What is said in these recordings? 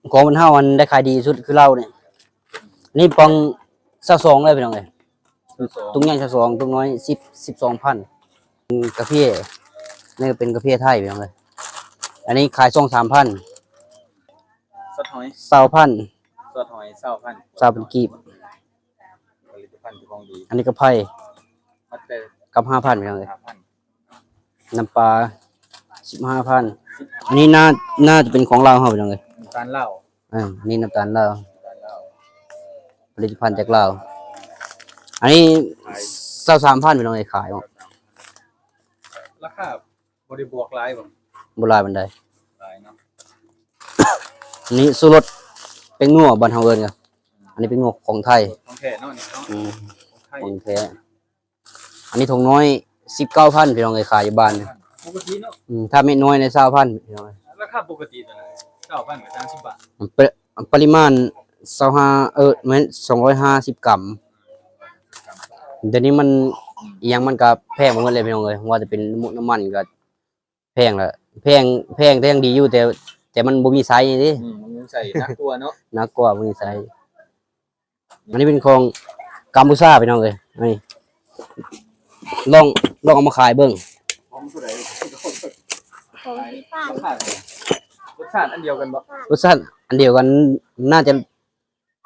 ຂອງບ້ານເຮົາອັນໄດ້ຂາຍດີທີ່ສຸດຄືເຫຼົ້ານີ້. ອັນນີ້ປ໋ອງຊາວສອງເລີຍພີ່ນ້ອງເອີຍ. ຊາວສອງ ຕຸງໃຫຍ່ຊາວສອງ ຕຸງນ້ອຍສິບ ສິບສອງພັນ. ກາເຟ ນີ້ກໍເປັນກາເຟໄທພີ່ນ້ອງເອີຍ. ອັນນີ້ຂາຍສອງສາມພັນ. ຊອດຫອຍ ຊາວພັນ. ຊອດຫອຍ ຊາວພັນ ຊາວພັນກີບ. ຜະລິດຕະພັນເຈົ້າຂອງດີ. ອັນນີ້ກໍໄຜ່ ມັດແຕ່ ກັບຫ້າພັນພີ່ນ້ອງເອີຍ. ຫ້າພັນ. ນ້ຳປາ ສິບຫ້າພັນ. ອັນນີ້ໜ້າ ໜ້າຈະເປັນຂອງລາວເຮົາພີ່ນ້ອງເອີຍ. ນ້ຳຕານລາວ. ເອີ ອັນນີ້ນ້ຳຕານລາວ. ນ້ຳຕານລາວ ຜະລິດຕະພັນຈາກລາວ. ອັນນີ້ ຂາຍ ຊາວສາມພັນພີ່ນ້ອງເອີຍ ຂາຍອອກ. ລາຄາ ບໍ່ໄດ້ບວກຫຼາຍບໍ່? ບໍ່ຫຼາຍປານໃດ. ຫຼາຍເນາະ. ນີ້ຊູລົດ ແປ້ງນົວ ບ້ານເຮົາເອີ້ນກະ. ອັນນີ້ແປ້ງນົວຂອງໄທ. ຂອງແທ້ເນາະນີ້ເນາະ. ອືມ ຂອງໄທ ຂອງແທ້. ອັນນີ້ຖົງນ້ອຍ ສິບເກົ້າພັນພີ່ນ້ອງເອີຍ ຂາຍຢູ່ບ້ານ. ປົກກະຕິເນາະ. ອືມ ຖ້າເມັດນ້ອຍໃນ ຊາວພັນພີ່ນ້ອງເອີຍ. ລາຄາປົກກະຕິຕົວນັ້ນ ຊາວພັນກັບສາມສິບບາດ. ປະ ປະລິມານ ຊາວຫ້າ ເອີ ແມ່ນ ສອງຮ້ອຍຫ້າສິບກຣາມ. ດຽວນີ້ມັນ ອີ່ຫຍັງມັນກະແພງໄປໝົດເລີຍພີ່ນ້ອງເອີຍ ບໍ່ວ່າຈະເປັນນ້ຳມັນ ນ້ຳມັນກະແພງລະ ແພງ ແພງແຕ່ຍັງດີຢູ່ ແຕ່ ແຕ່ມັນບໍ່ມີໃຊ້ເດ້. ອືມ ມັນມີໃຊ້ໜັກກວ່າເນາະ. ໜັກກວ່າ ບໍ່ມີໃຊ້. ອັນນີ້ເປັນຂອງກຳປູຊາພີ່ນ້ອງເອີຍ. ອັນນີ້ ລອງ ລອງເອົາມາຂາຍເບິ່ງ. ຂອງເທົ່າໃດ? ຂອງທີ່ບ້ານ. ລາຄາເທົ່າໃດ? ລົດຊາດອັນດຽວກັນບໍ່? ລົດຊາດອັນດຽວກັນ ໜ້າຈະ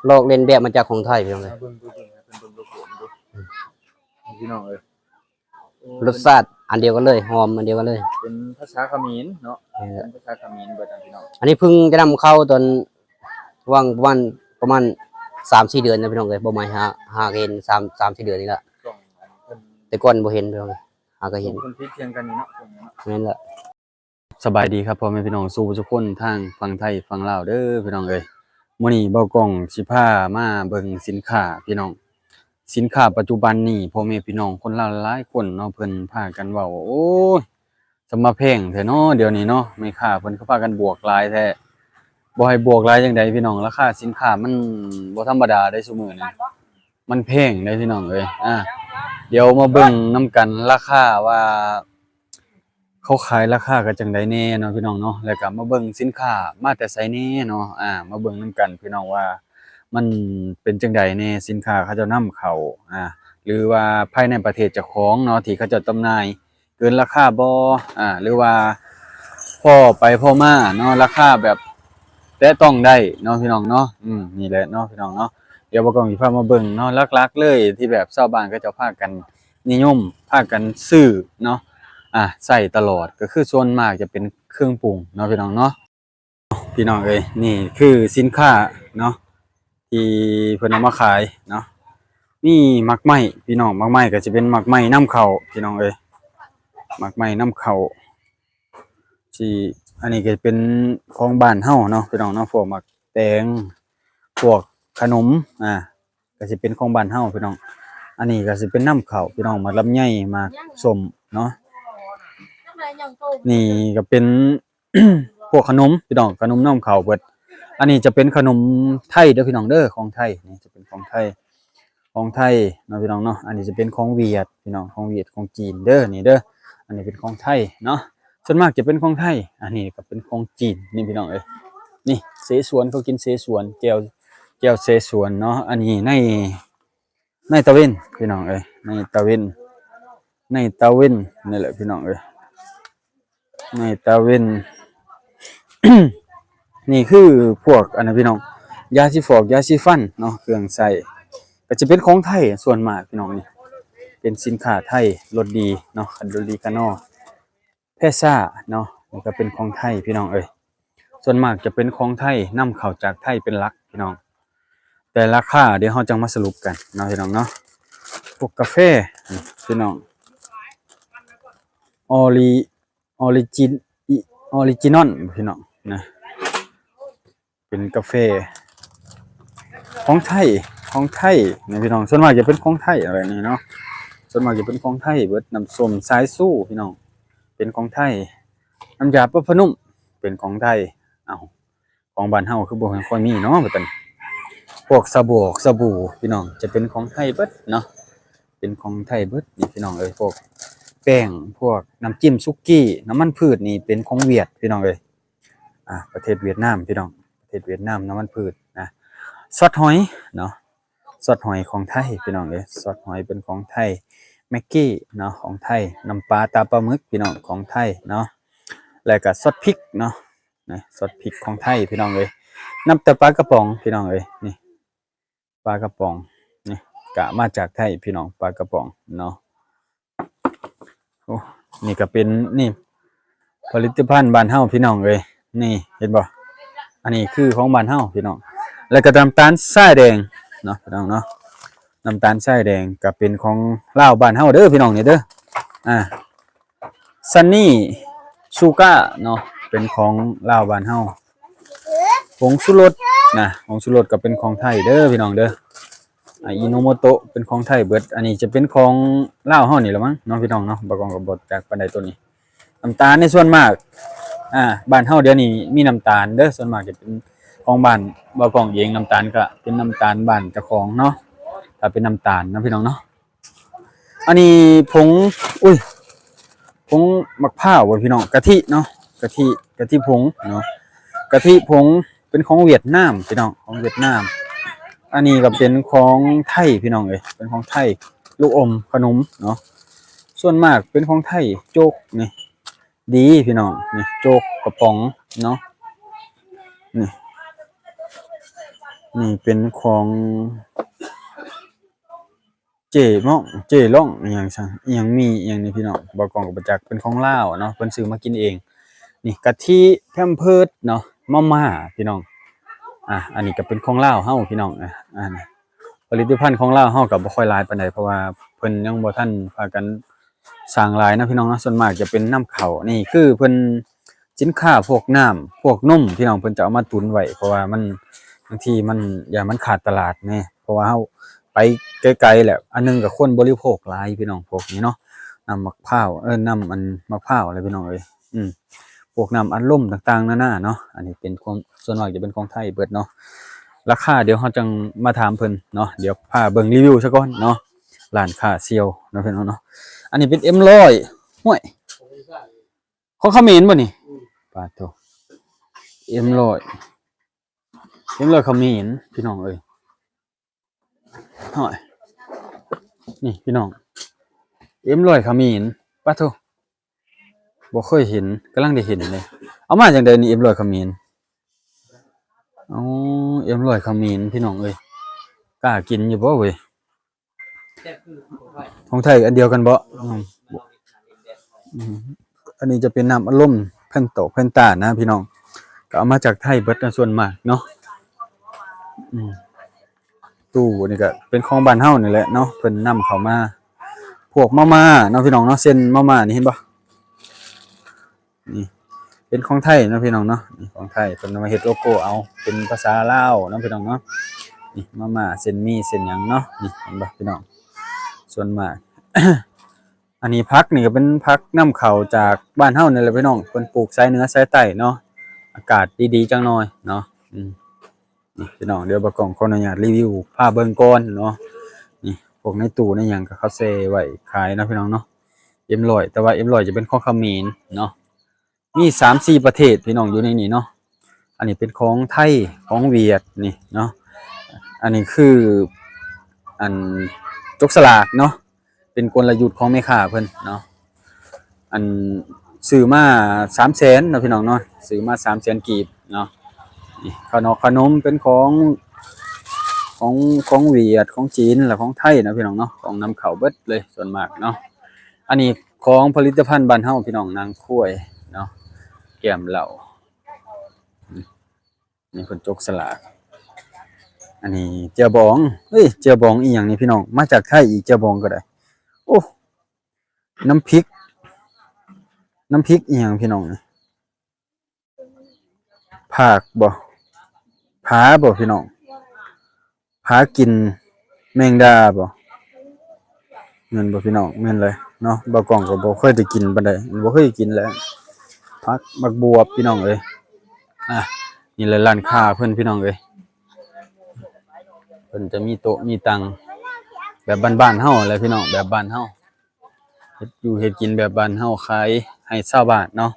ລອກລຽນແບບມາຈາກຂອງໄທພີ່ນ້ອງເອີຍ. ເບິ່ງ ເບິ່ງ ເບິ່ງ ເພິ່ນເບິ່ງໂລໂກ້ມັນດູ ພີ່ນ້ອງເອີຍ. ໂອ້ ລົດຊາດອັນດຽວກັນເລີຍ ຫອມອັນດຽວກັນເລີຍ. ເປັນພາສາຂະເໝນເນາະ. ເອີ ເປັນພາສາຂະເໝນເບິດນະພີ່ນ້ອງ. ອັນນີ້ເພິ່ງຈະນຳເຂົ້າຕອນຫວ່າງປະມານ ປະມານສາມສີ່ເດືອນນະພີ່ນ້ອງເອີຍ. ບໍ່ໝາຍຫາ ຫາກະເຫັນສາມ ສາມສີ່ເດືອນນີ້ລະ. ຊ່ວງອັນເພິ່ນ ແຕ່ກ່ອນບໍ່ເຫັນພີ່ນ້ອງເອີຍ ຫາກະເຫັນ. ເພິ່ນຜິດພຽງກັນນີ້ເນາະ ຊ່ວງນີ້ເນາະ. ແມ່ນລະ. ສະບາຍດີຄັບ ພໍ່ແມ່ພີ່ນ້ອງສູ່ຜູ້ສູ່ຄົນ ທາງຝັ່ງໄທຝັ່ງລາວເດີພີ່ນ້ອງເອີຍ. ມື້ນີ້ບ່າວກ້ອງຊິພາມາເບິ່ງສິນຄ້າພີ່ນ້ອງ. ສິນຄ້າປັດຈຸບັນນີ້ ພໍ່ແມ່ພີ່ນ້ອງຄົນລາວຫຼາຍຄົນເນາະ ເພິ່ນພາກັນເວົ້າ ໂອ້ຍ ສະມາແພງແທ້ເນາະ ດຽວນີ້ເນາະ. ແມ່ຄ້າເພິ່ນຄືພາກັນບວກຫຼາຍແທ້. ບໍ່ໃຫ້ບວກຫຼາຍຈັ່ງໃດພີ່ນ້ອງ ລາຄາສິນຄ້າມັນບໍ່ທຳມະດາເດ້ຊຸມື້ນີ້ ມັນແພງເດ້ພີ່ນ້ອງເອີຍ. ອາ ດຽວມາເບິ່ງນຳກັນລາຄາວ່າ ເຂົາຂາຍລາຄາກັນຈັ່ງໃດແດ່ເນາະພີ່ນ້ອງເນາະ ແລ້ວກະມາເບິ່ງສິນຄ້າມາແຕ່ໃສແດ່ເນາະ. ອາ ມາເບິ່ງນຳກັນພີ່ນ້ອງວ່າມັນເປັນຈັ່ງໃດແດ່ ສິນຄ້າເຂົາເຈົ້ານຳເຂົ້າ ອາ ຫຼືວ່າພາຍໃນປະເທດເຈົ້າຂອງເນາະ ທີ່ເຂົາເຈົ້າຈຳໜ່າຍເກີນລາຄາບໍ່ ອາ ຫຼືວ່າພໍໄປພໍມາເນາະ ລາຄາແບບແຕະຕ້ອງໄດ້ເນາະພີ່ນ້ອງເນາະ. ອືມ ນີ້ແຫຼະເນາະພີ່ນ້ອງເນາະ ດຽວບ່າວກ້ອງຊິພາມາເບິ່ງເນາະ. ຫຼັກໆເລີຍທີ່ແບບຊາວບ້ານເຂົາເຈົ້າພາກັນ ນິຍົມພາກັນຊື້ເນາະ ອາ ໃຊ້ຕະຫຼອດ ກໍຄືສ່ວນມາກຈະເປັນເຄື່ອງປຸງເນາະພີ່ນ້ອງເນາະ. ພີ່ນ້ອງເອີຍ ນີ້ຄືສິນຄ້າເນາະ ທີ່ເພິ່ນເອົາມາຂາຍເນາະ. ມີໝາກໄມ້ພີ່ນ້ອງ ໝາກໄມ້ກໍຈະເປັນໝາກໄມ້ນຳເຂົ້າພີ່ນ້ອງເອີຍ ໝາກໄມ້ນຳເຂົ້າ ທີ່ ອັນນີ້ກໍເປັນຂອງບ້ານເຮົາເນາະພີ່ນ້ອງເນາະ ພວກໝາກແຕງ ພວກຂະໜົມ ອາ ກໍຊິເປັນຂອງບ້ານເຮົາພີ່ນ້ອງ. ອັນນີ້ກໍຊິເປັນນຳເຂົ້າພີ່ນ້ອງ ໝາກລຳໄຍ ໝາກສົ້ມເນາະ. ນີ້ກໍເປັນພວກຂະໜົມພີ່ນ້ອງ ຂະໜົມນຳເຂົ້າເບິດ. ອັນນີ້ຈະເປັນຂະໜົມໄທເດີພີ່ນ້ອງເດີ ຂອງໄທ ນີ້ຈະເປັນຂອງໄທ ຂອງໄທເນາະພີ່ນ້ອງເນາະ. ອັນນີ້ຈະເປັນຂອງຫວຽດພີ່ນ້ອງ ຂອງຫວຽດ ຂອງຈີນເດີ ນີ້ເດີ ອັນນີ້ເປັນຂອງໄທເນາະ ສ່ວນມາກຈະເປັນຂອງໄທ. ອັນນີ້ກໍເປັນຂອງຈີນນີ້ພີ່ນ້ອງເອີຍ ນີ້ເສສວນ ເຂົາກິນເສສວນ ແຈ່ວ ແຈ່ວເສສວນເນາະ. ອັນນີ້ໃນ ໃນຕາເວັນພີ່ນ້ອງເອີຍ ໃນຕາເວັນ ໃນຕາເວັນນີ້ແຫຼະພີ່ນ້ອງເອີຍ ໃນຕາເວັນ. ນີ້ຄືພວກອັນນັ້ນພີ່ນ້ອງ ຢາສີຟອກ ຢາສີຟັນເນາະ ເຄື່ອງໃຊ້ ກໍຈະເປັນຂອງໄທສ່ວນມາກພີ່ນ້ອງ. ນີ້ເປັນສິນຄ້າໄທ ລົດດີເນາະ ຄັນລົດດີຄະນໍ ແພຊາເນາະ ນີ້ກໍເປັນຂອງໄທພີ່ນ້ອງເອີຍ. ສ່ວນມາກຈະເປັນຂອງໄທ ນຳເຂົ້າຈາກໄທເປັນຫຼັກພີ່ນ້ອງ ແຕ່ລາຄາດຽວເຮົາຈັ່ງມາສະຫຼຸບກັນເນາະພີ່ນ້ອງເນາະ. ພວກກາແຟພີ່ນ້ອງ ອໍຣີ ອໍຣີຈິນ ອີ ອໍຣີຈິນອນພີ່ນ້ອງນະ ເປັນກາແຟຂອງໄທ ຂອງໄທນະພີ່ນ້ອງ. ສ່ວນມາກຈະເປັນຂອງໄທອະໄລນີ້ເນາະ ສ່ວນມາກຈະເປັນຂອງໄທເບິດ. ນ້ຳສົ້ມສາຍຊູພີ່ນ້ອງ ເປັນຂອງໄທ. ນ້ຳຢາປັບຜ້ານຸ້ມເປັນຂອງໄທ. ເອົ້າ ຂອງບ້ານເຮົາຄືບໍ່ຄ່ອຍມີເນາະ ວ່າຊັ້ນ. ພວກສະບວກສະບູພີ່ນ້ອງ ຈະເປັນຂອງໄທເບິດເນາະ ເປັນຂອງໄທເບິດນີ້ພີ່ນ້ອງເອີຍ. ພວກແປ້ງ ພວກນ້ຳຈິ້ມສຸກີ້ ນ້ຳມັນພືດນີ້ເປັນຂອງຫວຽດພີ່ນ້ອງເອີຍ. ອາ ປະເທດຫວຽດນາມພີ່ນ້ອງ ປະເທ ດຫວຽດນາມ ນ້ຳມັນພືດນະ. ຊອດຫອຍເນາະ ຊອດຫອຍຂອງໄທພີ່ນ້ອງເອີຍ ຊອດຫອຍເປັນຂອງໄທ ແມັກກີ້ເນາະ ຂອງໄທ ນ້ຳປາຕາປາໝຶກພີ່ນ້ອງ ຂອງໄທເນາະ ແລ້ວກະຊອດພິກເນາະ ນະ ຊອດພິກຂອງໄທພີ່ນ້ອງເອີຍ. ນັບແຕ່ປາກະປ໋ອງພີ່ນ້ອງເອີຍ ນີ້ ປາກະປ໋ອງນີ້ກະມາຈາກໄທພີ່ນ້ອງ ປາກະປ໋ອງເນາະ. ໂອ້ ນີ້ກະເປັນ ນີ້ ຜະລິດຕະພັນບ້ານເຮົາພີ່ນ້ອງເອີຍ ນີ້ເຫັນບໍ່ ອັນນີ້ຄືຂອງບ້ານເຮົາພີ່ນ້ອງ. ແລ້ວກະນ້ຳຕານຊາຍແດງເນາະ ພີ່ນ້ອງເນາະ ນ້ຳຕານຊາຍແດງກະເປັນຂອງລາວບ້ານເຮົາເດີພີ່ນ້ອງ ນີ້ເດີ ອາ ຊັນນີຊູກາເນາະ ເປັນຂອງລາວບ້ານເຮົາ. ຜົງຊູລົດນະ ຜົງຊູລົດກະເປັນຂອງໄທເດີພີ່ນ້ອງເດີ ອາ ອີໂນໂມໂຕະເປັນຂອງໄທເບິດ. ອັນນີ້ຈະເປັນຂອງລາວເຮົານີ້ລະມັງເນາະ ພີ່ນ້ອງເນາະ ບ່າວກ້ອງກະບໍ່ຈັກປານໃດໂຕນີ້. ນ້ຳຕານໃນສ່ວນມາກ ອາ ບ້ານເຮົາດຽວນີ້ມີນ້ຳຕານເດີ ສ່ວນມາກຈະເປັນຂອງບ້ານບ່າວກ້ອງເອງ. ນ້ຳຕານກະເປັນນ້ຳຕານບ້ານເຈົ້າຂອງເນາະ ຖ້າເປັນນ້ຳຕານເນາະ ພີ່ນ້ອງເນາະ. ອັນນີ້ຜົງ ອຸ້ຍ ຜົງໝາກພ້າວບໍ່ພີ່ນ້ອງ ກະທິເນາະ ກະທິ ກະທິຜົງເນາະ ກະທິຜົງເປັນຂອງຫວຽດນາມພີ່ນ້ອງ ຂອງຫວຽດນາມ. ອັນນີ້ກະເປັນຂອງໄທພີ່ນ້ອງເອີຍ ເປັນຂອງໄທ ລູກອົມ ຂະໜົມເນາະ ສ່ວນມາກເປັນຂອງໄທ. ໂຈກນີ້ດີພີ່ນ້ອງ ນີ້ໂຈກກະປ໋ອງເນາະ ນີ້ ນີ້ເປັນຂອງ ເຈມອງ ເຈລອງ ອີ່ຫຍັງຊັ້ນ ອີ່ຫຍັງມີ ອີ່ຫຍັງນີ້ພີ່ນ້ອງ ບ່າວກ້ອງກະບໍ່ຈັກ ເປັນຂອງລາວເນາະ ເພິ່ນຊື້ມາກິນເອງ. ນີ້ກະທິ ແພມເພີດເນາະ ມາມ່າພີ່ນ້ອງ ອາ ອັນນີ້ກະເປັນຂອງລາວເຮົາພີ່ນ້ອງ ອາ ອາ ຜະລິດຕະພັນຂອງລາວເຮົາກະບໍ່ຄ່ອຍຫຼາຍປານໃດ ເພາະວ່າເພິ່ນຍັງບໍ່ທັນພາກັນສ້າງຫຼາຍເນາະ ພີ່ນ້ອງເນາະ ສ່ວນມາກຈະເປັນນຳເຂົ້າ. ນີ້ຄືເພິ່ນ ສິນຄ້າພວກນ້ຳພວກນົມພີ່ນ້ອງ ເພິ່ນຈະເອົາມາຕຸນໄວ້ ເພາະວ່າມັນ ບາງທີມັນ ຢ້ານມັນຂາດຕະຫຼາດແດ່ ເພາະວ່າເຮົາໄປໄກໆ ແລ້ວ ອັນໜຶ່ງກະຄົນບໍລິໂພກຫຼາຍພີ່ນ້ອງ ພວກນີ້ເນາະ ນ້ຳໝາກພ້າວ ເອີ ນ້ຳອັນໝາກພ້າວແຫຼະພີ່ນ້ອງເອີຍ ອືມ ພວກນ້ຳອັດລົມຕ່າງໆນານາເນາະ. ອັນນີ້ເປັນຂອງ ສ່ວນມາກຈະເປັນຂອງໄທເບິດເນາະ ລາຄາດຽວເຮົາຈັ່ງມາຖາມເພິ່ນເນາະ ດຽວພາເບິ່ງຣີວິວຊະກ່ອນເນາະ ຮ້ານຄ້າສ່ຽວເນາະ ພີ່ນ້ອງເນາະ. ອັນນີ້ເປັນເອັມຮ້ອຍ ຫ້ວຍ ຂອງຂະເໝນບໍ່ນີ້ ປາດໂທ ເອັມຮ້ອຍ ເອັມຮ້ອຍຂະເໝນພີ່ນ້ອງເອີຍ ຫ້ອຍ ນີ້ພີ່ນ້ອງ ເອັມຮ້ອຍຂະເໝນ ປາດໂທ ບໍ່ເຄີຍເຫັນ ກຳລັງໄດ້ເຫັນເລີຍ ເອົາມາຈັ່ງໃດນີ້ ເອັມຮ້ອຍຂະເໝນ ອໍ ເອັມຮ້ອຍຂະເໝນພີ່ນ້ອງເອີຍ ກ້າກິນຢູ່ບໍ່ເວີຍ? ຂອງໄທອັນດຽວກັນບໍ່? ອືມ ອັນນີ້ຈະເປັນນ້ຳອັດລົມ ແພນໂຕ ແພນຕານະພີ່ນ້ອງ ກະເອົາມາຈາກໄທເບິດນະ ສ່ວນມາກເນາະ ອືມ ຕູ້ນີ້ກະເປັນຂອງບ້ານເຮົານີ້ແຫຼະເນາະ ເພິ່ນນຳເຂົ້າມາ ພວກມາມ່າເນາະ ພີ່ນ້ອງເນາະ ເສັ້ນມາມ່ານີ້ເຫັນບໍ່? ນີ້ເປັນຂອງໄທເນາະ ພີ່ນ້ອງເນາະ ນີ້ຂອງໄທ ເພິ່ນເອົາມາເຮັດໂລໂກ້ເອົາ ເປັນພາສາລາວເນາະ ພີ່ນ້ອງເນາະ ນີ້ມາມ່າ ເສັ້ນໝີ່ ເສັ້ນຫຍັງເນາະ ນີ້ເຫັນບໍ່ພີ່ນ້ອງ ສ່ວນມາກ ອັນນີ້ຜັກນີ້ກະເປັນຜັກນຳເຂົ້າຈາກບ້ານເຮົານີ້ແຫຼະພີ່ນ້ອງ ເພິ່ນປູກສາຍເໜືອສາຍໃຕ້ເນາະ ອາກາດດີໆຈັກໜ່ອຍເນາະ ອືມ ນີ້ພີ່ນ້ອງ ດຽວບ່າວກ້ອງຂໍອະນຸຍາດຣີວິວພາເບິ່ງກ່ອນເນາະ ນີ້ພວກໃນຕູ້ໃນຫຍັງກະເຂົາແຊ່ໄວ້ຂາຍເນາະ ພີ່ນ້ອງເນາະ ເອັມຮ້ອຍ ແຕ່ວ່າເອັມຮ້ອຍຈະເປັນຂອງຂະເໝນເນາະ ມີສາມສີ່ປະເທດພີ່ນ້ອງຢູ່ໃນນີ້ເນາະ ອັນນີ້ເປັນຂອງໄທ ຂອງຫວຽດນີ້ເນາະ ອັນນີ້ຄື ອັນ ຈົກສະຫຼາກເນາະ ເປັນກົນລະຍຸດຂອງແມ່ຄ້າເພິ່ນເນາະ ອັນ ຊື້ມາສາມແສນເນາະ ພີ່ນ້ອງເນາະ ຊື້ມາສາມແສນກີບເນາະ ນີ້ ເຂົ້າໜອກເຂົ້າໜົມເປັນຂອງ ຂອງ ຂອງຫວຽດ ຂອງຈີນ ແລະຂອງໄທເນາະ ພີ່ນ້ອງເນາະ ຂອງນຳເຂົ້າເບິດເລີຍ ສ່ວນມາກເນາະ ອັນນີ້ຂອງຜະລິດຕະພັນບ້ານເຮົາ ພີ່ນ້ອງ ໜັງຄວາຍເນາະ ແກ້ມເຫຼົ້າ ນີ້ເພິ່ນຈົກສະຫຼາກ ອັນນີ້ແຈ່ວບອງ ເອີຍ ແຈ່ວບອງອີ່ຫຍັງນີ້ພີ່ນ້ອງ ມາຈາກໄທອີກ ແຈ່ວບອງກະໄດ້ ໂອ້ ນ້ຳພິກ ນ້ຳພິກອີ່ຫຍັງພີ່ນ້ອງນີ້ ຜາກບໍ່ ຜາບໍ່ພີ່ນ້ອງ ຜາກິນແມງດາບໍ່ ແມ່ນບໍ່ພີ່ນ້ອງ ແມ່ນແຫຼະເນາະ ບ່າວກ້ອງກະບໍ່ເຄີຍໄດ້ກິນປານໃດ ບໍ່ເຄີຍກິນແຫຼະ ຜັກ ໝາກບວບພີ່ນ້ອງເອີຍ ອາ ນີ້ແຫຼະຮ້ານຄ້າເພິ່ນພີ່ນ້ອງເອີຍ ເພິ່ນຈະມີໂຕະມີຕັ່ງແບບບ້ານໆເຮົາແຫຼະພີ່ນ້ອງ ແບບບ້ານເຮົາ ເຮັດຢູ່ເຮັດກິນແບບບ້ານເຮົາ ຂາຍໃຫ້ຊາວບ້ານເນາະ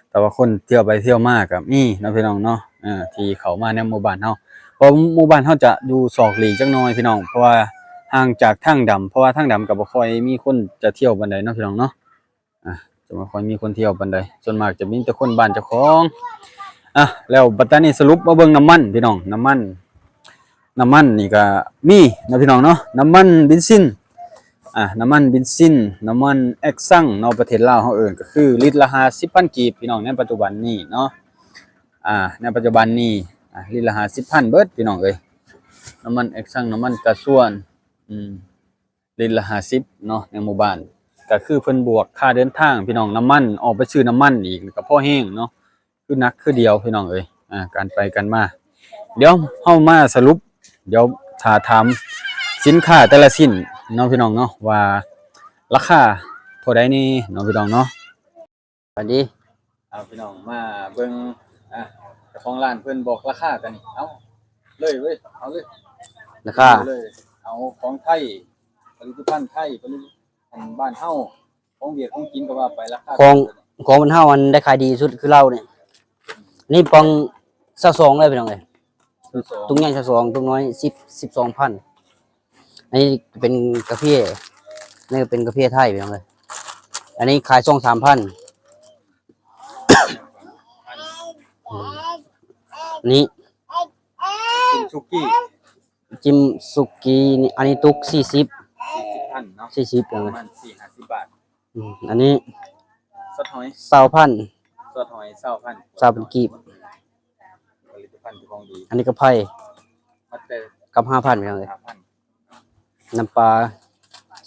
ແຕ່ວ່າຄົນທ່ຽວໄປທ່ຽວມາກະມີເນາະ ພີ່ນ້ອງເນາະ ອ່າ ທີ່ເຂົ້າມາໃນໝູ່ບ້ານເຮົາ. ເພາະໝູ່ບ້ານເຮົາຈະຢູ່ສອກຫຼີກຈັກໜ່ອຍພີ່ນ້ອງ ເພາະວ່າຫ່າງຈາກທາງດຳ ເພາະວ່າທາງດຳກໍບໍ່ຄ່ອຍມີຄົນຈະທ່ຽວປານໃດເນາະພີ່ນ້ອງເນາະ. ອ່າ ຈະບໍ່ຄ່ອຍມີຄົນທ່ຽວປານໃດ ສ່ວນມາກຈະມີແຕ່ຄົນບ້ານເຈົ້າຂອງ. ອ່າ ແລ້ວບັດຕານີ້ສະຫຼຸບມາເບິ່ງນ້ຳມັນພີ່ນ້ອງ ນ້ຳມັນ ນ້ຳມັນນີ້ກໍມີເນາະພີ່ນ້ອງເນາະ ນ້ຳມັນເບນຊິນ ອ່າ ນ້ຳມັນເບນຊິນ ນ້ຳມັນແອັກຊັງເນາະ ປະເທດລາວເຮົາເອີ້ນ ກໍຄືລິດລະຫ້າສິບພັນກີບພີ່ນ້ອງ ໃນປັດຈຸບັນນີ້ເນາະ. ອ່າ ໃນປັດຈຸບັນນີ້ ອ່າ ລິດລະຫ້າສິບພັນເບິດພີ່ນ້ອງເອີຍ ນ້ຳມັນແອັກຊັງ ນ້ຳມັນກາຊວນ ອືມ ລິດລະຫ້າສິບເນາະ ໃນໝູ່ບ້ານ ກໍຄືເພິ່ນບວກຄ່າເດີນທາງພີ່ນ້ອງ ນ້ຳມັນ ອອກໄປຊື້ນ້ຳມັນອີກ ກໍພໍແຮງເນາະ ຄືໜັກຄືດຽວພີ່ນ້ອງເອີຍ ອ່າ ການໄປການມາ. ດຽວເຮົາມາສະຫຼຸບ ດຽວຖ້າຖາມສິນຄ້າແຕ່ລະຊິ້ນເນາະພີ່ນ້ອງເນາະ ວ່າລາຄາເທົ່າໃດແດ່ເນາະພີ່ນ້ອງເນາະ. ສະບາຍດີ ເອົາພີ່ນ້ອງມາເບິ່ງ ອ່າ ເຈົ້າຂອງຮ້ານເພິ່ນບອກລາຄາກັນນີ້ ເອົາເລີຍເວີຍ ເອົາເລີຍ ລາຄາ ເອົາເລີຍ ເອົາຂອງໄທ ຜະລິດຕະພັນໄທ ຜະລິດ ອັນ ບ້ານເຮົາ ຂອງຫວຽດຂອງຈີນກໍວ່າໄປ ລາຄາຂອງ ຂອງບ້ານເຮົາອັນໄດ້ຂາຍດີທີ່ສຸດຄືເຫຼົ້ານີ້. ນີ້ປ່ອງຊາວສອງເລີຍພີ່ນ້ອງເອີຍ ຊາວສອງ ຕຸງໃຫຍ່ຊາວສອງ ຕຸງນ້ອຍສິບ ສິບສອງພັນ. ອັນນີ້ເປັນກາເຟ ນີ້ກໍເປັນກາເຟໄທພີ່ນ້ອງເອີຍ ອັນນີ້ຂາຍສອງສາມພັນ. ນີ້ ກິນສຸກີ້ ຈິ້ມສຸກີ້ນີ້ ອັນນີ້ຕຸກສີ່ສິບ ສີ່ສິບພັນເນາະ ສີ່ສິບ ປະມານສີ່ຫ້າສິບບາດ. ອືມ ອັນນີ້ ຊອດຫອຍ ຊາວພັນ ຊອດຫອຍ ຊາວພັນ ຊາວພັນກີບ. ຜະລິດຕະພັນຂອງດີ ອັນນີ້ກໍໄຜ່ ມັດແຕ່ກັບຫ້າພັນພີ່ນ້ອງເອີຍ ຫ້າພັນ. ນ້ຳປາ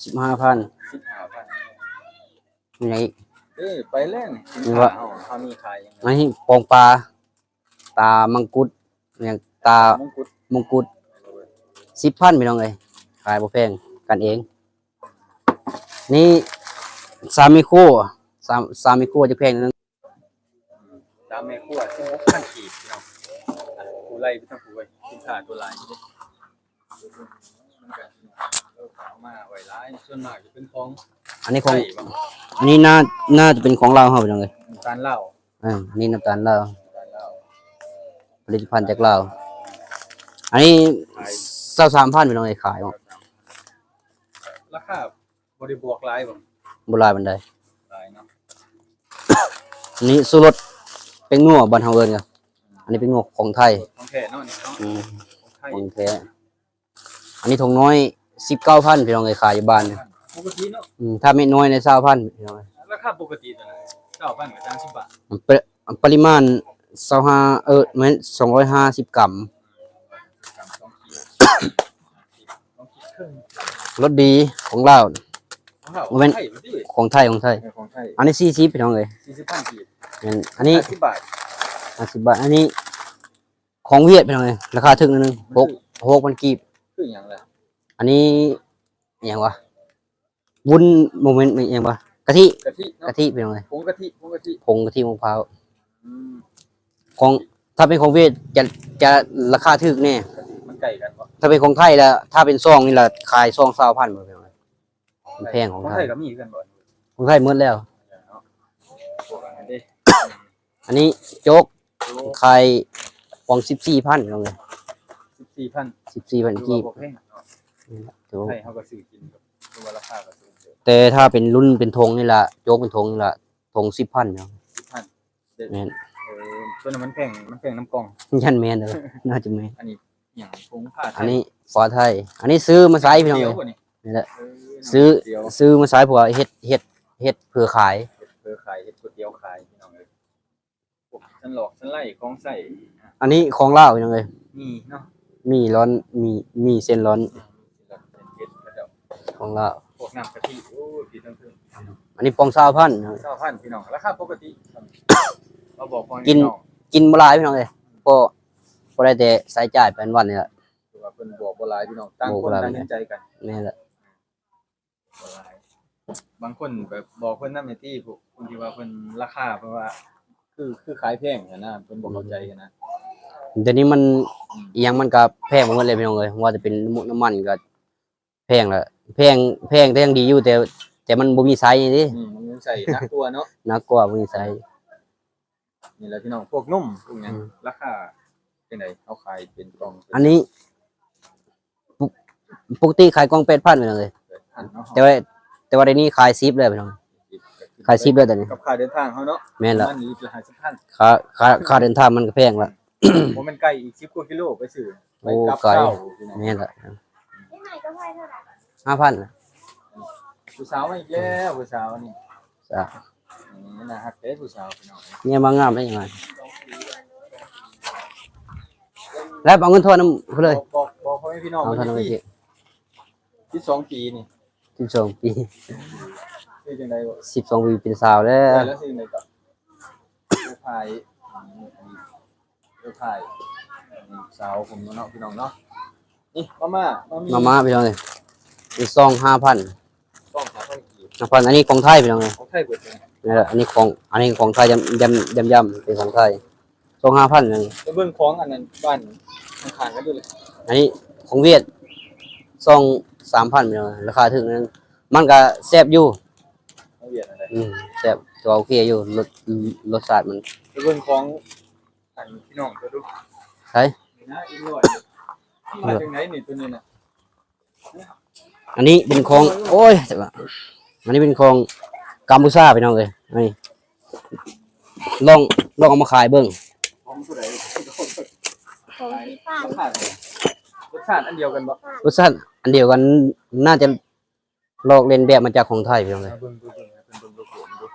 ສິບຫ້າພັນ ສິບຫ້າພັນ. ມີຫຍັງອີກ? ເອີ ໄປແລ້ວນີ້ ສິນຄ້າເຮົາ ເຮົາມີຂາຍຫຍັງ? ອັນນີ້ປອງປາ ຕາມັງກຸດ ຫຍັງ ຕາ ມງກຸດ ມງກຸດ ສິບພັນພີ່ນ້ອງເອີຍ ຂາຍບໍ່ແພງ ກັນເອງ. ນີ້ສາມແມ່ຄົວ ສາມ ສາມແມ່ຄົວຈະແພງໜ້ອຍໜຶ່ງ ສາມແມ່ຄົວສິບຫົກພັນກີບພີ່ນ້ອງ. ອ່ະ ຜູ້ໄລ່ໄປທາງຜູ້ເວີຍ ສິນຄ້າຕົວຫຼາຍຢູ່ເດ້ ມັນກໍເອົາມາໄວ້ຫຼາຍ ສ່ວນມາກຈະເປັນຂອງ ອັນນີ້ຂອງ ໄທບໍ່? ອັນນີ້ໜ້າ ໜ້າຈະເປັນຂອງລາວເຮົາພີ່ນ້ອງເອີຍ ນ້ຳຕານລາວ. ອ່າ ອັນນີ້ນ້ຳຕານລາວ ນ້ຳຕານລາວ ຜະລິດຕະພັນຈາກລາວ. ອັນນີ້ ຂາຍ ຊາວສາມພັນພີ່ນ້ອງເອີຍ ຂາຍ ລາຄາບໍ່ໄດ້ບວກຫຼາຍບໍ່? ບໍ່ຫຼາຍປານໃດ ຫຼາຍເນາະ. ອັນນີ້ຊູລົດແປ້ງນົວ ບ້ານເຮົາເອີ້ນກະ ອັນນີ້ແປ້ງນົວຂອງໄທ ຂອງແທ້ເນາະ ນີ້ເນາະ ອືມ ຂອງໄທ ຂອງແທ້. ອັນນີ້ຖົງນ້ອຍສິບເກົ້າພັນພີ່ນ້ອງເອີຍ ຂາຍຢູ່ບ້ານ ປົກກະຕິເນາະ ອືມ ຖ້າເມັດນ້ອຍໃນຊາວພັນພີ່ນ້ອງເອີຍ. ລາຄາປົກກະຕິຕົວນັ້ນຊາວພັນກັບສາມສິບບາດ ປະ ປະລິມານຊາວຫ້າ ເອີ ແມ່ນສອງຮ້ອຍຫ້າສິບກຣາມ ກຣາມສອງຂີດ ສອງຂີດເຄິ່ງ. ລົດດີຂອງລາວ ຂອງລາວ ບໍ່ແມ່ນ ຂອງໄທ ຂອງໄທ ເອີ ຂອງໄທ. ອັນນີ້ສີ່ສິບພີ່ນ້ອງເອີຍ ສີ່ສິບພັນກີບ ແມ່ນ ອັນນີ້ຫ້າສິບບາດ ຫ້າສິບບາດ. ອັນນີ້ ຂອງຫວຽດພີ່ນ້ອງເອີຍ ລາຄາຖືກໜ້ອຍໜຶ່ງ ມັນຄື ຫົກ ຫົກພັນກີບ. ຄືຫຍັງລະ? ອັນນີ້ຫຍັງວະ? ວຸ້ນ ບໍ່ແມ່ນ ອີຫຍັງວະ? ກະທິ ກະທິເນາະ ກະທິພີ່ນ້ອງເອີຍ ຜົງກະທິ ຜົງກະທິ ຜົງກະທິໝາກພ້າວ. ອືມ ຂອງ ຖ້າເປັນຂອງຫວຽດຈະ ຈະລາຄາຖືກແດ່ ມັນໃກ້ກັນບໍ່? ຖ້າເປັນຂອງໄທລະ ຖ້າເປັນຊອງນີ້ລະຂາຍຊອງຊາວພັນພຸ້ນພີ່ນ້ອງເອີຍ. ແພງຂອງໄທ ຂອງໄທກໍມີຄືກັນບໍ່? ຂອງໄທໝົດແລ້ວ ເນາະ ພວກອັນນັ້ນເດ້. ອັນນີ້ໂຈກ ໂຈກ ຂາຍປອງສິບສີ່ພັນພີ່ນ້ອງເອີຍ ສິບສີ່ພັນ ສິບສີ່ພັນ ຖືວ່າບໍ່ແພງເນາະ ນີ້ລະ ໂຈກ ໄທເຮົາກໍຊື້ກິນ ຖືວ່າລາຄາກໍສູງເຕີບ. ແຕ່ຖ້າເປັນລຸ້ນເປັນຖົງນີ້ລະ ໂຈກເປັນຖົງນີ້ລະ ຖົງສິບພັນເນາະ ສິບພັນ. ແມ່ນ ເອີ ຕົວນັ້ນມັນແພງ ມັນແພງນຳກ່ອງ ຢ້ານແມ່ນເດີ ໜ້າຈະແມ່ນ. ອັນນີ້ຫຍັງ? ຜົງຂາໄທ ອັນນີ້ຝາໄທ ອັນນີ້ຊື້ມາໃຊ້ພີ່ນ້ອງເອີຍ ນີ້ແຫຼະ ເອີ ຊື້ ຊື້ມາໃຊ້ເພື່ອເຮັດ ເຮັດ ເຮັດເພື່ອຂາຍ ເຮັດເພື່ອຂາຍ ເຮັດກ໋ວຍຕຽວຂາຍພີ່ນ້ອງເອີຍ. ພວກສັນຫຼອກສັນໄຫຼ ຂອງໃຊ້ ອັນນີ້ຂອງລາວພີ່ນ້ອງເອີຍ ມີເນາະ ມີລ້ອນ ມີ ມີເສັ້ນລ້ອນ ອືມ ມີເສັ້ນລ້ອນ ເສັ້ນເຮັດຂະເຈົ້າ ຂອງລາວ ພວກນ້ຳກະທິ ໂອ້ຍ ທີ່ເທິງໆ ອັນນີ້ປອງຊາວພັນ ຊາວພັນພີ່ນ້ອງ ລາຄາປົກກະຕິ ມາບອກພໍ່ແມ່ພີ່ນ້ອງ ກິນບໍ່ຫຼາຍພີ່ນ້ອງເອີຍ ພໍ ພໍໄດ້ແຕ່ໃຊ້ຈ່າຍໄປວັນໆນີ້ລະ ຄືວ່າເພິ່ນບອກບໍ່ຫຼາຍພີ່ນ້ອງ ຕ່າງຄົນຕ່າງເຫັນໃຈກັນ ແມ່ນລະ ບໍ່ຫຼາຍ ບາງຄົນແບບບອກເພິ່ນນຳແມ່ຕິ ຜູ້ ຜູ້ທີ່ວ່າເພິ່ນລາຄາ ເພິ່ນວ່າ ຄື ຄືຂາຍແພງຫັ້ນນະ ເພິ່ນບໍ່ເຂົ້າໃຈຫັ້ນນະ. ດຽວນີ້ມັນ ອືມ ອີ່ຫຍັງມັນກະແພງໄປໝົດເລີຍພີ່ນ້ອງເອີຍ ບໍ່ວ່າຈະເປັນນ້ຳມັນກໍແພງລະ ແພງ ແພງແຕ່ຍັງດີຢູ່ ແຕ່ ແຕ່ມັນບໍ່ມີໃຊ້ນີ້ເດ້ ອືມ ມັນມີໃຊ້ໜັກກວ່າເນາະ ໜັກກວ່າ ບໍ່ມີໃຊ້. ນີ້ແຫຼະພີ່ນ້ອງ ພວກນົມ ພວກຫຍັງ ອືມ ລາຄາ ຈັ່ງໃດ ເຮົາຂາຍເປັນກ່ອງເປັນ ອັນນີ້ ປົກ ປົກກະຕິຂາຍກ່ອງແປດພັນພີ່ນ້ອງເອີຍ ແປດພັນເນາະ ແຕ່ວ່າ ແຕ່ວ່າດຽວນີ້ຂາຍສິບແລ້ວພີ່ນ້ອງ ຂາຍສິບແລ້ວຕອນນີ້ ກັບຄ່າເດີນທາງເຮົາເນາະ ແມ່ນລະ ປະມານນີ້ລະຫ້າສິບພັນ ຄ່າ ຄ່າ ຄ່າເດີນທາງມັນກໍແພງລະ ບໍ່ແມ່ນໄກອີກສິບກວ່າກິໂລໄປຊື້ ໄປ ໂອ້ ກັບ ໄກ ເກົ້າພີ່ນ້ອງ ແມ່ນລະ ຫ້າພັນລະ ຜູ້ສາວມາອີກແລ້ວ ຜູ້ສາວນີ້ ຈ້າ ນີ້ໜ້າຮັກເດ້ຜູ້ສາວພີ່ນ້ອງ ເມຍມາງາມໄດ້ຫຍັງ ແລ້ວເອົາເງິນທອນນຳເພິ່ນເລີຍ ບອກ ບອກ ບອກພໍ່ແມ່ພີ່ນ້ອງ ເອົາທອນນຳ ສິບສອງປີນີ້ ສິບສອງປີ ຄືຈັ່ງໃດ ສິບສອງປີເປັນສາວແລ້ວ ແລ້ວຊິຈັ່ງໃດກໍ ເອີ ຖ່າຍ ເອີ ຖ່າຍ ສາວຜົມເນາະພີ່ນ້ອງເນາະ ນີ້ມາມ່າ ມາມີ ມາມ່າພີ່ນ້ອງເອີຍ ອີກຊອງຫ້າພັນ ຊອງຫ້າພັນກີບ ຫ້າພັນ ອັນນີ້ຂອງໄທພີ່ນ້ອງເອີຍ ຂອງໄທເບິດເລີຍ ນີ້ແຫຼະ ອັນນີ້ຂອງ ອັນນີ້ຂອງໄທ ຢ້ຳ ຢ້ຳ ຢ້ຳ ເປັນຂອງໄທ ຊອງຫ້າພັນ ໄປເບິ່ງຂອງອັນນັ້ນບ້ານຂ້າງໆກັນດູເລີຍ ອັນນີ້ຂອງຫວຽດ ຊອງສາມພັນ ພີ່ນ້ອງເອີຍ ລາຄາຖືກນັ້ນ ມັນກໍແຊບຢູ່ ຂອງຫວຽດນັ້ນແຫຼະ ອືມ ແຊບ ຖືວ່າໂອເຄຢູ່ ລົດ ລົດຊາດມັນ ໄປເບິ່ງຂອງ ອັນພີ່ນ້ອງເຈົ້າດູ ໃສ ນີ້ນະ ອີກຮ້ອຍ ມາຈັ່ງໃດນີ້ ໂຕນີ້ນະ ອັນນີ້ເປັນຂອງ ໂອ້ຍ ອັນນີ້ເປັນຂອງກຳປູຊາພີ່ນ້ອງເອີຍ ອັນນີ້ ລອງ ລອງເອົາມາຂາຍເບິ່ງ ຂອງຜູ້ໃດ ຂອງທີ່ປ້າ ລາຄາເທົ່າໃດ ລົດຊາດອັນດຽວກັນບໍ່ ລົດຊາດອັນດຽວກັນ ໜ້າຈະ ລອກລຽນແບບມາຈາກຂອງໄທພີ່ນ້ອງເອີຍ ເບິ່ງ ເບິ່ງ ເບິ່ງ ໃຫ້ເພິ່ນເບິ່ງໂລໂກ້ມັນດູ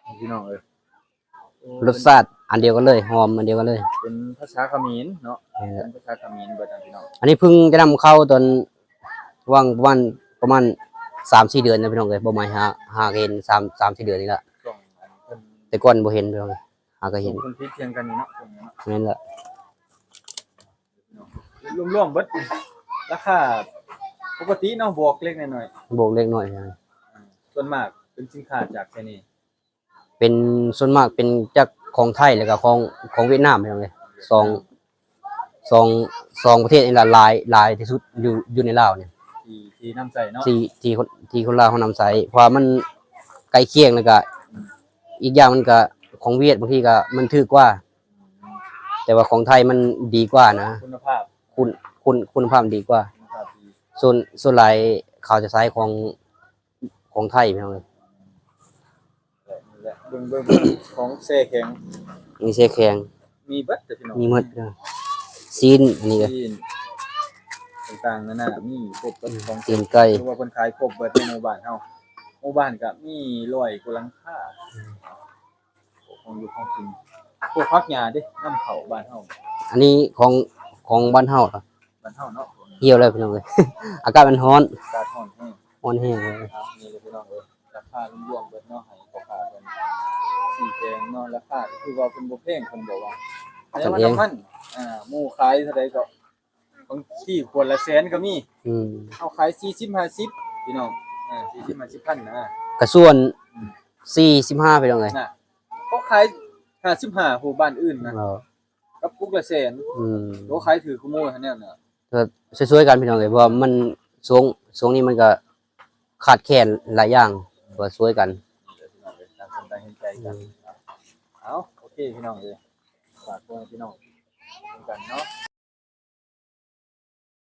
ອືມ ພີ່ນ້ອງເອີຍ ໂອ້ ລົດຊາດອັນດຽວກັນເລີຍ ຫອມອັນດຽວກັນເລີຍ ເປັນພາສາຂະເໝນເນາະ ແມ່ນແຫຼະ ເປັນພາສາຂະເໝນເບິດນະພີ່ນ້ອງ ອັນນີ້ເພິ່ງຈະນຳເຂົ້າຕອນ ຫວ່າງປະມານ ປະມານສາມສີ່ເດືອນນະພີ່ນ້ອງເອີຍ ບໍ່ໝາຍຫາ ຫາກໍເຫັນສາມ ສາມສີ່ເດືອນນີ້ລະ ຊ່ວງອັນເພິ່ນ ແຕ່ກ່ອນບໍ່ເຫັນພີ່ນ້ອງເອີຍ ຫາກໍເຫັນ ຊ່ວງເພິ່ນຜິດທຽງກັນນີ້ເນາະ ຊ່ວງນີ້ເນາະ ແມ່ນລະ ລວມໆເບິດ ລາຄາປົກກະຕິເນາະ ບວກເລັກນ້ອຍ ບວກເລັກນ້ອຍ ສ່ວນມາກເປັນສິນຄ້າຈາກໃສນີ້ ເປັນ ສ່ວນມາກເປັນຈາກຂອງໄທ ແລ້ວກໍຂອງ ຂອງຫວຽດນາມພີ່ນ້ອງເອີຍ ສອງ ສອງ ສອງປະເທດນີ້ລະ ຫຼາຍ ຫຼາຍທີ່ສຸດຢູ່ ຢູ່ໃນລາວນີ້ ທີ່ ທີ່ນຳໃຊ້ເນາະ ທີ່ ທີ່ຄົນ ທີ່ຄົນລາວເຮົານຳໃຊ້ ເພາະວ່າມັນໃກ້ຄຽງ ແລ້ວກໍ ອືມ ອີກຢ່າງມັນກໍ ຂອງຫວຽດບາງທີກໍມັນຖືກກວ່າ ແຕ່ວ່າຂອງໄທມັນດີກວ່ານະ ຄຸນນະພາບ ຄຸນ ຄຸນ ຄຸນນະພາບມັນດີກວ່າ ຄຸນນະພາບດີ ສ່ວນ ສ່ວນຫຼາຍເຂົາຈະໃຊ້ຂອງ ຂອງໄທພີ່ນ້ອງເອີຍ ແລະ ເບິ່ງ ເບິ່ງ ເບິ່ງຂອງແຊ່ແຂງ ມີແຊ່ແຂງ ມີເບິດເດີພີ່ນ້ອງ ມີໝົດເດີ ຊີ້ນ ອັນນີ້ກໍ ຊີ້ນຕ່າງໆນານາ ມີຄົບເບິດ ອືມ ຂອງ ຊີ້ນໄກ່ ຖືວ່າເພິ່ນຂາຍຄົບເບິດໃນໝູ່ບ້ານເຮົາ ໝູ່ບ້ານກໍມີຮ້ອຍກວ່າຫຼັງຄາ ອືມ ຂອງຢູ່ຂອງກິນ ພວກຜັກຫຍ້າເດ້ ນຳເຂົ້າບ້ານເຮົາ ອັນນີ້ຂອງ ຂອງບ້ານເຮົາ ບ້ານເຮົາເນາະ ຫ່ຽວແລ້ວພີ່ນ້ອງເອີຍ ອາກາດມັນຮ້ອນ ອາກາດຮ້ອນແຮງ ຮ້ອນແຮງເລີຍ ອ່ະ ນີ້ເລີຍພີ່ນ້ອງເອີຍ ລາຄາລວມໆເບິດເນາະ ໃຫ້ພໍ່ຄ້າເພິ່ນຊີ້ແຈງເນາະ ລາຄາກໍຄືວ່າເພິ່ນບໍ່ແພງ ເພິ່ນບອກວ່າ ແຕ່ວ່ານ້ຳມັນ ອ່າ ໝູ່ຂາຍເທົ່າໃດກໍ ບາງທີຂວດລະແສນກໍມີ ອືມ ເຮົາຂາຍສີ່ສິບ ຫ້າສິບ ພີ່ນ້ອງ ອ່າ ສີ່ສິບ ຫ້າສິບພັນນະ ກະສ່ວນ ອືມ ສີ່ສິບຫ້າ ພີ່ນ້ອງເອີຍ ນະ ເຂົາຂາຍຫ້າສິບຫ້າ ຜູ້ບ້ານອື່ນນະ ເອີ ກັບປຸກລະແສນ ອືມ ໂຕຂາຍຖືກກວ່າໝູ່ຫັ້ນແນວນະ ກໍຊ່ວຍໆກັນພີ່ນ້ອງເອີຍ ເພາະວ່າມັນ ຊ່ວງ ຊ່ວງນີ້ມັນກໍຂາດແຄນຫຼາຍຢ່າງ ກໍຊ່ວຍກັນ ຕ່າງຄົນຕ່າງເຫັນໃຈກັນ ອືມ ເອົາ ໂອເຄ ພີ່ນ້ອງເອີຍ ຝາກພວກພີ່ນ້ອງນຳກັນເນາະ